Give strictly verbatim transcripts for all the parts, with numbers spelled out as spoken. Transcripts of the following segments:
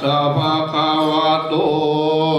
bhagavato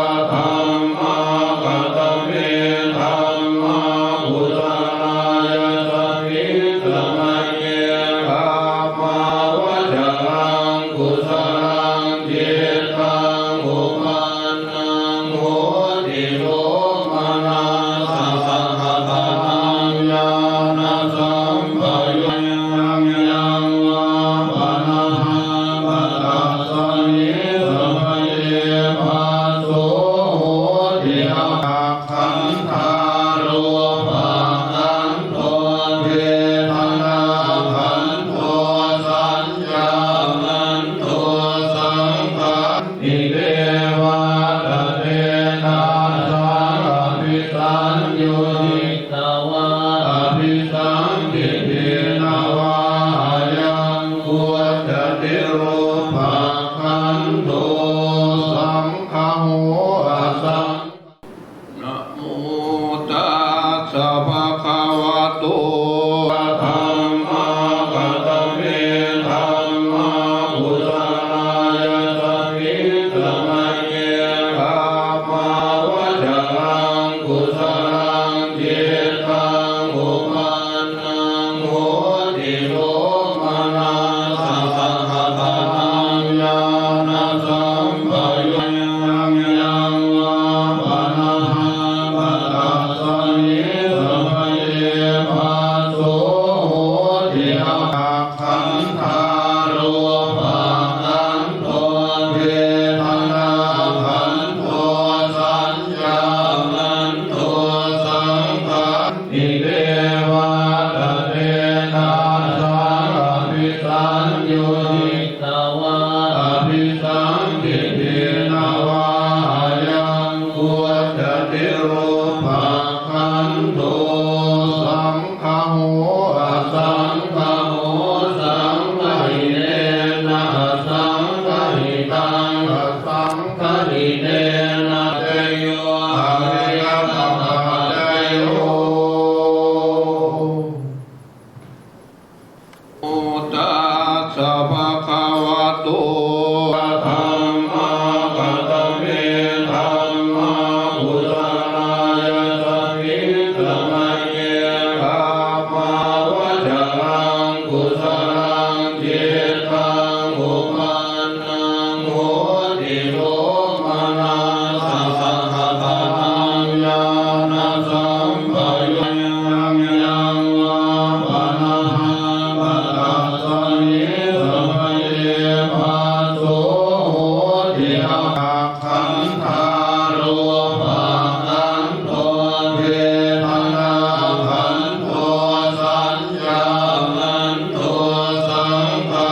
dhammā katame dhammā kusalā. Yasmiṃ samaye kammāvacaraṃ kusalaṃ cittaṃ upannaṃ hoti somanassasahagataṃ ñāṇasampayuttaṃ yaṃ vā panāhaṃ padassane samaye phasso hoti. Akhandhā rūpakkhandho vedanākkhandho saññākkhandho saṅkhā ite vata tenasaṃ abhisaññuhi tvā abhisaṅkhipitvā ayaṃ vuccati rūpakkhandho. Saṅgaho asaṅ Namo tassa bhagavato dhammā katame dhammā kusalā. Yasmiṃ samaye kammāvacaraṃ kusalaṃ cittaṃ upannaṃ hoti somanassasahagataṃ ñāṇasampayuttaṃ yaṃ vā panāhaṃ padassane samaye phasso hoti. Ak khandhā rūpakkhandho vedanākkhandho saññākkhandho saṅkhā ite vata tenasaṃ abhisaññuhi tvā abhisaṅkhipitvā ayaṃ vuccati rūpakkhandho. Saṅgaho asaṅgaho saṅgahitena asaṅgahitaṃ asaṅgahitena teyo avhiyapaccayyo. Namo tassa bhagavato dhammā katame dhammā kusalā. Yasmiṃ samaye kammāvacaraṃ kusalaṃ cittaṃ upannaṃ hoti somanassasahagataṃ ñāṇasampayuttaṃ yaṃ vā panāhaṃ padassane samaye phasso hoti. Ak khandhā rūpakkhandho vedanākkhandho saññākkhandho saṅkhā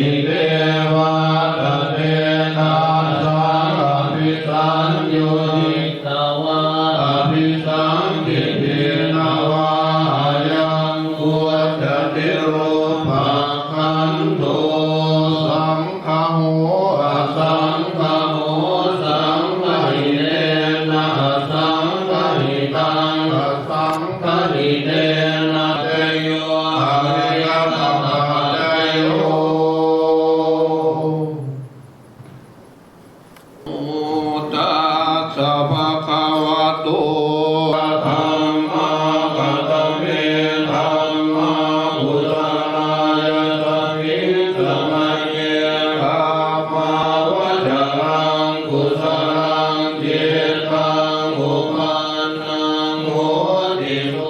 ite vata tenasaṃ abhisaññuhi tvā abhisaṅkhipitvā ayaṃ vuccati rūpakkhandho. Saṅgaho asaṅgaho saṅgahitena asaṅgahitaṃ asaṅgahitena teyo avhiyapaccayyo. Namo tassa bhagavato dhammā katame dhammā kusalā. Yasmiṃ samaye kammāvacaraṃ kusalaṃ cittaṃ upannaṃ hoti so